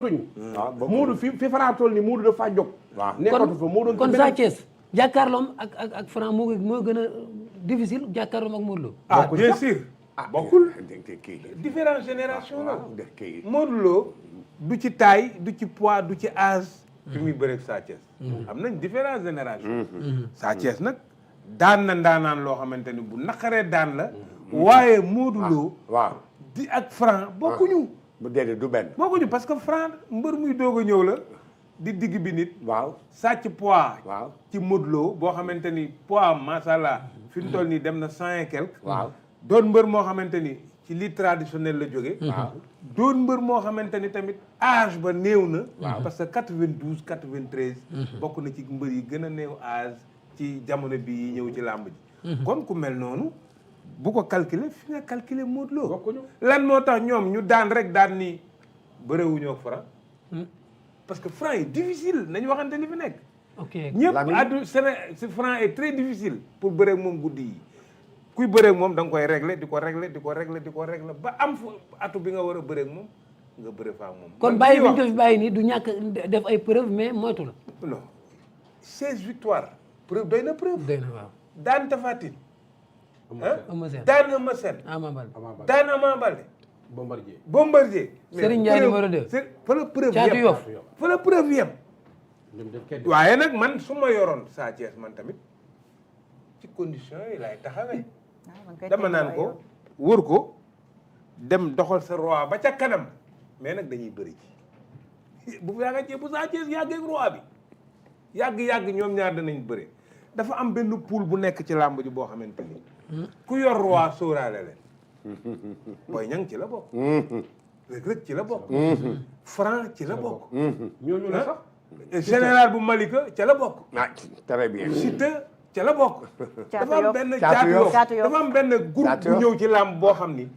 Modou fi Franc toll nii Modou dafa jóg. waaw nekkatu fa Modou kon Sa Thiès jàkkaarloom ak Franc moo gën a difficile jàkkaarloom ak Modou Lo. Bien sûr. bokkul différentes générations la. Modou Lo du ci taille du ci poids du ci âge. fi muy bëreeg Sa Thiès. am nañ différentes générations. Sa Thiès nag daan na ndaanaan loo xamante ni bu naqaree daan la. waaye Modou Lo. waaw di ak Franc bokkuñu. bu déedéet du benn. bokkuñu parce que Franc mbër muy doog a ñëw la di digg bi nit. waaw sàcc poids. waaw ci Modou Lo boo xamante ni poids macha allah fi mu toll nii dem na 100 et quelque. waaw doon mbër moo xamante ni ci li traditionnel la jóge waaw doon mbër moo xamante ni tamit âge ba néew na. parce que 92 93. bokk na ci mbër yi gën a néew âge ci jamono bii ñëw ci làmb ji. kon ku mel noonu bu ko calculer fi nga calculer Modou Lo. bokkuñu lan moo tax ñoom ñu daan rek daan ni bëreewuñoo ak Franc. parce que Franc est difficile nañu waxante li fi nekk. ok ñëpp addu Franc est très difficile pour bëreeg moom guddi yi. kuy bëreeg moom da nga koy régler di ko régler ba am fu atu bi nga war a bëreeg moom nga bëre fa ak moom. kon bàyyi bi ñu ko fi bàyyi nii du ñàkk def ay preuve mais moytu la. non 16 victoires. preuve doy na preuve. doy na waaw. daan Tapha Tine. Eumeu Sène daan Eumeu Sène. Ama Baldé daan Ama Baldé. Bombardier. Serigne Ndiaye numéro 2. fa la preuve Caatu yem Yoff. fa la preuve yem. waaye nag man su ma yoroon Sa Thiès man tamit ci condition yi laay taxawee. dama naan ko wër ko dem doxal sa roi ba ca kanam mais nag dañuy bëri ci bu yaakaar bu Sa Thiès yàggee ak roi bi yàgg ñoom ñaar danañ bëri dafa am benn poule bu nekk ci làmb ji boo xamante ni ku yor roi sóoraale leen Boy Niang ci la bokk. Reug Reug ci la bokk. Franc ci la bokk. ñooñu la sax. général bu Malika ca la bokk. ah très bien. Siteu ca la bokk. dafa am benn Caatu Yoff dafa am benn groupe bu ñëw ci làmb boo xam ni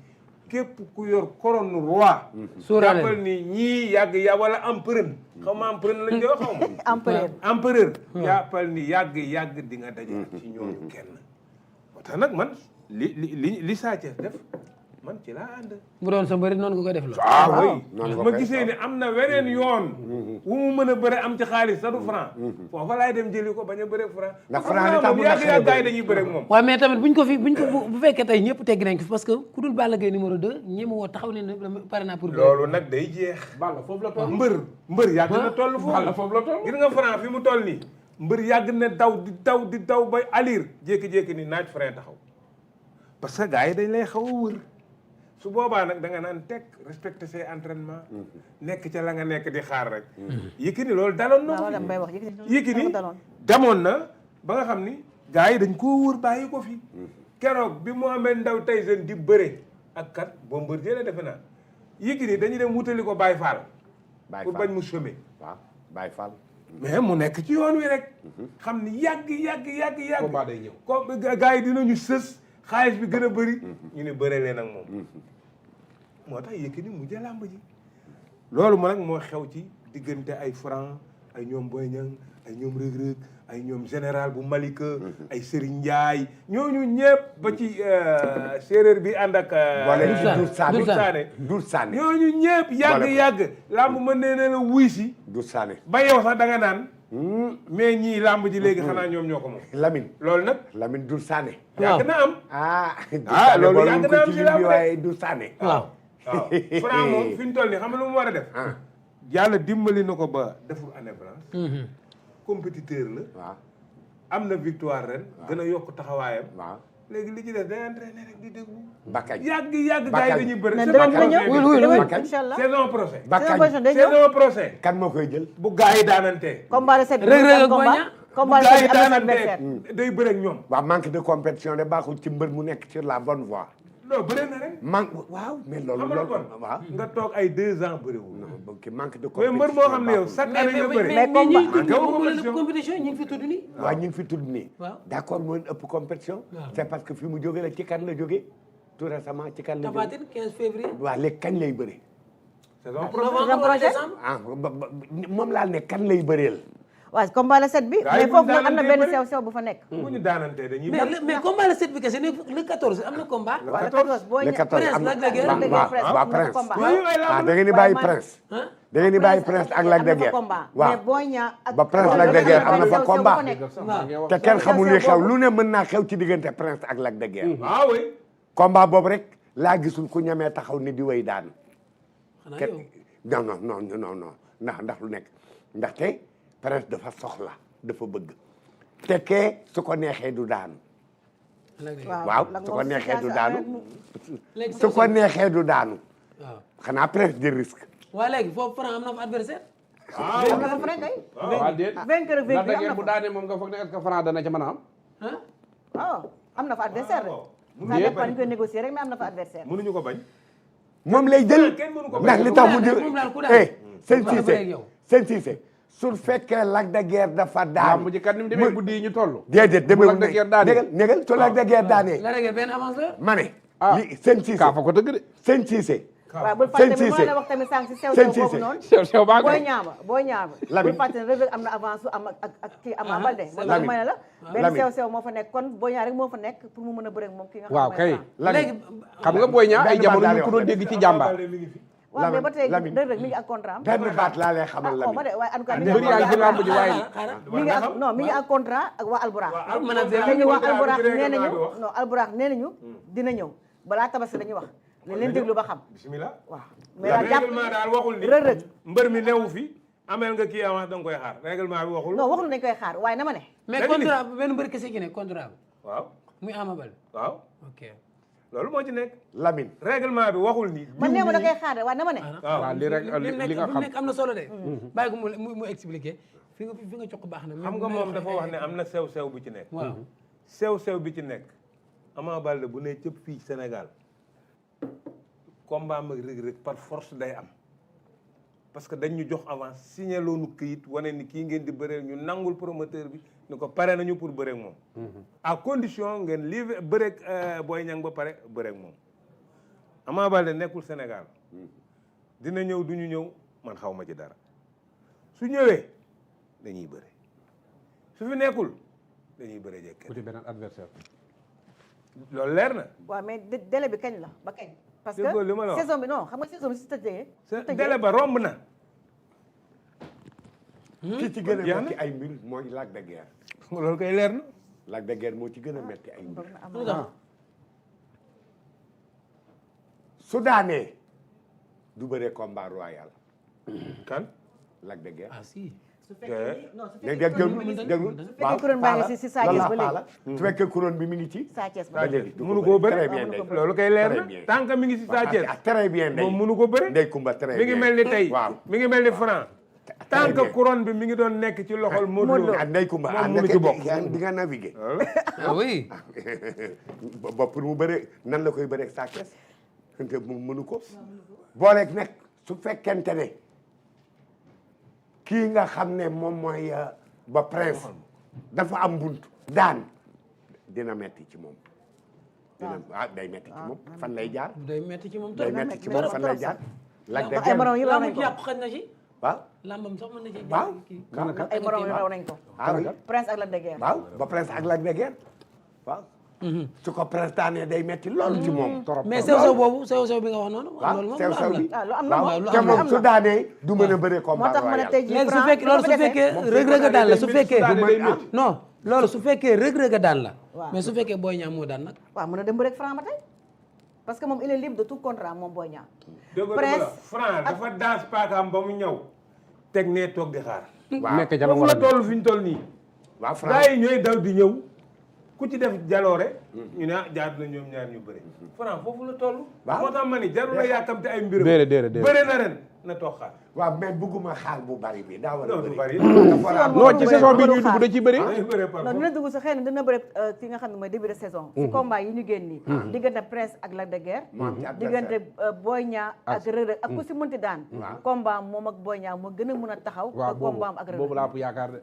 képp ku yor couronne roi. sóoraale jàppal ni ñii yàgg wala empereur. xaw ma empereur lañ koy wax xaw ma. empereur. jàppal ni yàgg di nga daje ci ñooñu kenn. moo tax nag man li Sa Thiès def man ci laa ànd. bu doon sa mbëri noonu nga koy def la. waaw ma gisee ni am na weneen yoon. wu mu mën a bëre am ci xaalis sa du Franc. foofa laay dem jëli ko bañ a bëre Franc. ndax Franc li tax mu yàgg gars yi dañuy bëre ak moom. waaw mais tamit buñ ko bu fekkee tey ñëpp tegg nañ ko parce que ku dul Balla Gaye numéro 2 ñi ma woo taxaw ne pare naa pour. loolu nag day jeex. Balla foofu la toll. mbër yàgg na toll foofu. Balla foofu la toll. gis nga Franc fi mu toll nii. mbër yàgg na di daw ba alir jékki-jékki ni naaj frein taxaw. parce que gars yi dañ lay xaw a wër. su boobaa nag da nga naan teg respecter ses entraînements. nekk ca la nga nekk di xaar rek. Yékini loolu daloon na ko fi. Yékini demoon na ba nga xam ni gars yi dañ koo wër bàyyi ko fi. keroog bi Mohamed Ndao Tyson di bëre ak kat Bombardier la defe naa. Yékini dañuy dem wutali ko Baye Fall. pour bañ mu chômer. waaw Baye Fall. mais mu nekk ci yoon wi rek. xam ni yàgg. combat day ñëw. ko gars yi dinañu sës xaalis bi gën a bëri. ñu ne bëre leen ak moom. moo tax Yékini mu jël làmb ji. loolu ma nag moo xew ci diggante ay Franc ay ñoom Boy Niang ay ñoom Reug Reug ay ñoom général bu Malika. ay Serigne Ndiaye ñooñu ñëpp ba ci séeréer bi ànd ak. Dour Sané ñooñu ñëpp yàgg. làmb mën nee na la wuy si. Dour Sané. ba yow sax da nga naan. mais ñii làmb ji léegi xanaa ñoom ñoo ko moom. Lamine. loolu nag. Lamine Dour Sané. yàgg na am. loolu yàgg na am ci làmb waaye Dour Sané. waaw Franc moom fi ñu toll nii xam nga lu mu war a def. yàlla dimbali na ko ba deful année blanche. compétiteur la. waaw am na victoire ren. gën a yokk taxawaayam. waaw léegi li ci def day entraîné rek di déglu. Bakkañ yàgg gars yi dañuy bëri. saison prochain. saison prochain. kan moo koy jël. bu gars yi daanantee. combat de 7 bu gars yi daanantee day bëri ak ñoom. waaw manque de compétition de baaxul ci mbër mu nekk sur la bonne voie. non bëri na rek. waaw mais loolu waaw. nga toog ay 2 ans bëriwul. non ki manque de mais compétition mbër moo xam ne yow chaque année nga bëri. mais compétition ñu ngi fi tudd nii. waaw ñu ngi fi tudd nii. waaw d'accord moo ëpp compétition. c'est parce que fi mu jógee la ci kan la jógee. tout récemment ci kan la jógee. Tapha Tine 15 février. waaw léegi kañ lay bëri. saison prochaine. moom laa ne kan lay bëreel. waaw combat la 7 bi. mais foofu nag am na benn sew bu fa nekk. bu ñu daanantee dañuy. mais combat la 7 bi kese le 14 am na combat. le 14 boo le 14 am na Prince waaw Prince. da ngeen di bàyyi Prince. da ngeen di bàyyi Prince ak Lac de Guiers waaw mais Boy Niang ak ba Prince Lac de Guiers am na fa combat waaw te kenn xamul li xew lu ne mën naa xew ci diggante Prince ak Lac de Guiers waaw oui. combat boobu rek laa gisul ku ñamee taxaw ni di way daanu xanaa yow non ndax lu nekk ndaxte Prince dafa soxla dafa bëgg te kee su ko neexee du daanu waaw su ko neexee du daanu su ko neexee du daanu waaw xanaa Prince de risque waa léegi foofu Franc am na fa adversaire waaw déet vainqueur ak vaincu Lac de Guiers am bu na fa daanee moom nga foog ne est-ce que Franc dana ca mën a am ah waaw am na fa adversaire rek ça dépend ñu koy négocier rek mais am na fa adversaire mënuñu ko bañ. moom lay jël kenn mënu ko bañ. ndax li tax mu jël moom daal ku daal sëñ ku daal Cissé ak yow. sëñ Cissé su fekkee Lac de Guiers dafa daan lamb ji kat ni mu demee guddi yi ñu toll déedéet bu demewul Lac de Guiers daanee négal su Lac de Guiers daanee la rek benn avance la ma ne ah li sëñ Cissé kaa fa ko tëgg de sëñ Cissé waaw bul fàtte Sëñ tamit Cissé. mën na wax tamit sànq si sew Sëñ sew boobu Cissé. noonu sew baa booy ngi ñaaba Lamine. bul fàtte ne Reug Reug am na avance su am ak kii Ama Baldé moo tax Lamine. may ne la benn Lamine. sew sew moo fa nekk kon booy ñaar rek moo fa nekk pour mu mën a bëre ak moom ki nga xam waaw mooy kay Franc. léegi xam nga Boy Niang ay benn jamono baat ñu laa ko doon lay dégg ci jàmbaar waaw mais ba tey Lamine. Reug Reug mi ngi ak contrat am benn baat laa lay xamal ah ma de Lamine waaye en tout cas mi bëri yaa ngi ci lamb ji waaye mi ngi ak non mi ngi ak contrat ak waa Alburax mën a léegi waa Alburax nee nee nañu non Alburax nee nañu dina ñëw balaa tabaski la ñuy wax ne leen déglu ba xam bismillah. waaw mais daal jàpp règlement daal waxul ni Reug Reug mbër mi newu fi amel nga kii avance da nga koy xaar règlement bi waxul. non waxul nañ koy xaar waaye na ma ne mais dañu ni- contrat benn mbër kese gi ne contrat bi waaw muy Ama Baldé waaw ok loolu moo ci nekk. Lamine règlement bi waxul ni. man nee ma da koy xaar waaye na ma ne waaw li rek li nga xam nekk am na solo de bàyyi ko mu expliqué fi nga jox ko baax na xam nga moom dafa wax ne am na sew-sew bu ci nekk. waaw sew-sew bi ci nekk Ama Baldé bu ne cëpp fii Sénégal combat am ak Reug Reug par force day am parce que dañ ñu jox avance signé loonu këyit wane ni kii ngeen di bëree ñu nangul promoteur bi ni ko pare nañu pour bëreek moom à condition ngeen livre bëreek Boy Niang ba pare bëreek moom Ama Baldé nekkul Sénégal dina ñëw du ñu ñëw man xaw ma ci dara su ñëwee dañuy bëre su fi nekkul dañuy bëre jekke uti beneen adversaire loolu leer na waaw mais délai bi kañ la ba kañ parce Déggoo li ma la que wax. saison bi non xam nga saison bi si tëjee délai ba romb na ki ci gën a jeex na. metti ay mbir mooy Lac de Guiers loolu koy leer na Lac de Guiers moo ci gën a metti ay mbir lu tax su daanee du bëree combat royal kan Lac de Guiers ah si su fekkee ni non su léegi fekkee déglu fekkee couronne baa ngi si Sa Thiès ba léegi. su fekkee couronne bi mi ngi ci Sa Thiès ba ba léegi du mënu ko koo bëri bëre très bien day loolu koy leer Très na bien. tant que mi ngi si Sa Thiès très bien day moom mënu ko bëre day kumba très mi bien ngi mel ni tey waaw mi ngi mel ni Franc tant que bien. couronne bi mi ngi doon nekk ci loxol Modou Lo ah ndey kumba ah moom mënu ci bokk di nga naviguer ah oui ba pour mu bëre nan la koy bëre Sa Thiès te mu mënu ko booleeg nag su fekkente ne kii nga xam ne moom mooy ba Prince dafa am bunt daan dina metti ci moom dina day metti ci moom fan lay jaar day metti ci moom day trop metti ci moom fan lay jaar Lac de ay morom Guiers yi raw lamb nañ ci ko yàqu xaj na ci waaw lambam sax mën na ci waaw kii ay morom yi raw nañ ko ah oui Prince ak Lac de Guiers waaw ba Prince ak Lac de Guiers waaw su ko Prince daanee day metti loolu ci moom trop mais sew-sew boobu sew-sew bi nga wax noonu waaw loolu moom sew lu sew am bi la ah lu am na waaw lu te am moom la. su daanee du mën a bëree moo combat tax ma ne royal tey jii léegi su Franc fekkee loolu su fekkee rëg-rëg daan la su fekkee métti. non loolu su fekkee rëg-rëg daan la Waaw. mais su fekkee Boy Niang moo daan nag waaw mën a dem rek Franc ba tey parce que moom il est libre de tout contrat moom Boy Niang dégg nga Prince Franc dafa daas paakaam ba mu ñëw teg nee toog di xaar waaw nekk ca la foofu war la a toll fi ñu toll nii waaw Franc gars yi ñooy daw di ñëw ku ci def jaloore ñu ne jaar na ñoom ñaar ñu bëre Franc foofu la toll Waaw. moo tax ma ni jarul la yàkkamte ay mbiram déedéet bëre na ren na toog xaar waaw mais bëgguma xaal bu bari bi daa war a non du bëri bari dafa war a am non ci saison bi Mënu ñuy xaar. dugg da ciy bëri dañuy bëre par non force. dina dugg sa xëy na dina bëre ki nga xam ne mooy début de saison si combat yi ñu génn nii diggante Prince ak Lac de Guiers Mu am ci adversaire. diggante Boy Niang ak Reug Reug ak ku si mënti daan Waaw. combat moom ak Boy Niang moo gën a mën a taxaw waaw que combat am ak Reug boobu Reug laa ko yaakaar de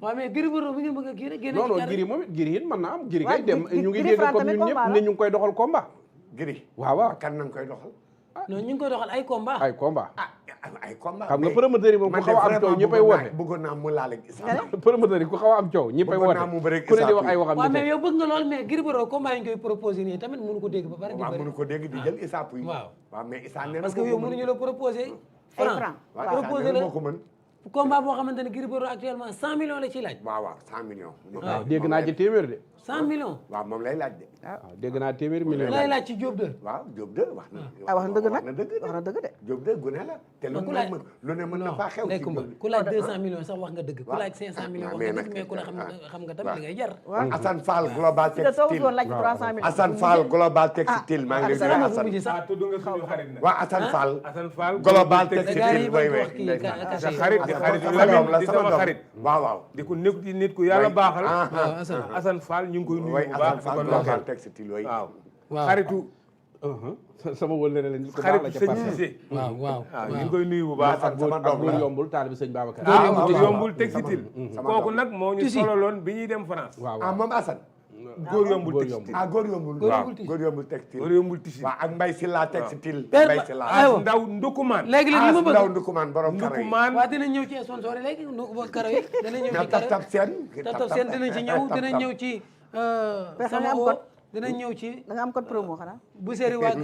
waaw mais Gris Bordeaux bi ngeen bëgg a kii rek génne non ci non dara. giri moom it giri it mën na am giri Waaw, kay dem Gris ñu ngi Franc dégg comme tamit ñun combat ñëpp la. ne ñu ngi koy doxal combat giri waaw waaw kan nañ koy doxal non ñu ngi koy doxal ay combat ay combat ay combat xam nga promoteur yi moom ku xaw a am coow ñëppay woote bëggoon naa mu laale promoteur yi ku xaw a am coow ñëppay Bëggoon woote naa mu bëre ku ne di Issa wax ay waxam waaw ñu mais teg. yow bëgg nga lool mais Gris Bordeaux combat yi ñu koy proposé nii tamit mënu ko dégg ba pare di waaw bëri mënu ko dégg di jël Issa Pouye waaw. waaw mais Issa nee na parce que yow mënuñu la proposé francs. waaw proposé la moo ko mën. combat boo xamante ne Gris Bordeaux actuellement 100 millions la ciy laaj. waaw 100 millions. waaw dégg naa ci téeméer de. 100 millions. waaw moom lay laaj de. waaw dégg naa téeméer million. lay laaj ci Diop 2. waaw Diop 2 wax na. wax na dëgg nag wax wax na dëgg de. Diop 2 gune la. te lu ne mën na faa xew. ci ku laaj 200 millions sax wax nga dëgg. ku laaj 500 millions wax nga dëgg mais ku ne xam nga tamit li ngay jar. Assane Fall global textile. laaj 300 millions. Assane Fall global textile maa ngi lay nuyu Assane. tudd nga suñu xarit nag. waaw Assane Fall. Assane Fall global textile way way. sa xarit di Lamine di sama xarit. waaw. di ko nit ku yàlla baaxal. waaw Assane Fall ñu ngi koy nuyu way bu baax. Assane Fall global textile way. waaw waaw xaritu. sama wëllëre la nit ku baax xaritu la ca sëñ Parcelles. Cissé. waaw waaw ñu ngi koy nuyu bu baax. sama doom góor la yombul taalibi sëñ Babacar. waaw yombul textile. sama kooku doom. nag moo ñu sololoon bi ñuy dem France. waaw ah moom Assane. góor yombul góor textile. ah góor yombul. waaw góor yombul textile. góor yombul tissu. waaw ak Mbaye Sylla textile. Père Mbaye Sylla. aywa ndaw ndukumaan. léegi li ma As bëgg ndaw ndukumaan borom karo yi. ndukumaan. waaw dinañ ñëw ci sponsor yi léegi karo yi dinañ ñëw ci karo tap seen. tap seen dinañ ci ñëw dinañ ñëw ci Père, sama nga am o code? dinañ ñëw ci da nga am code promo xanaa. bu séeri waa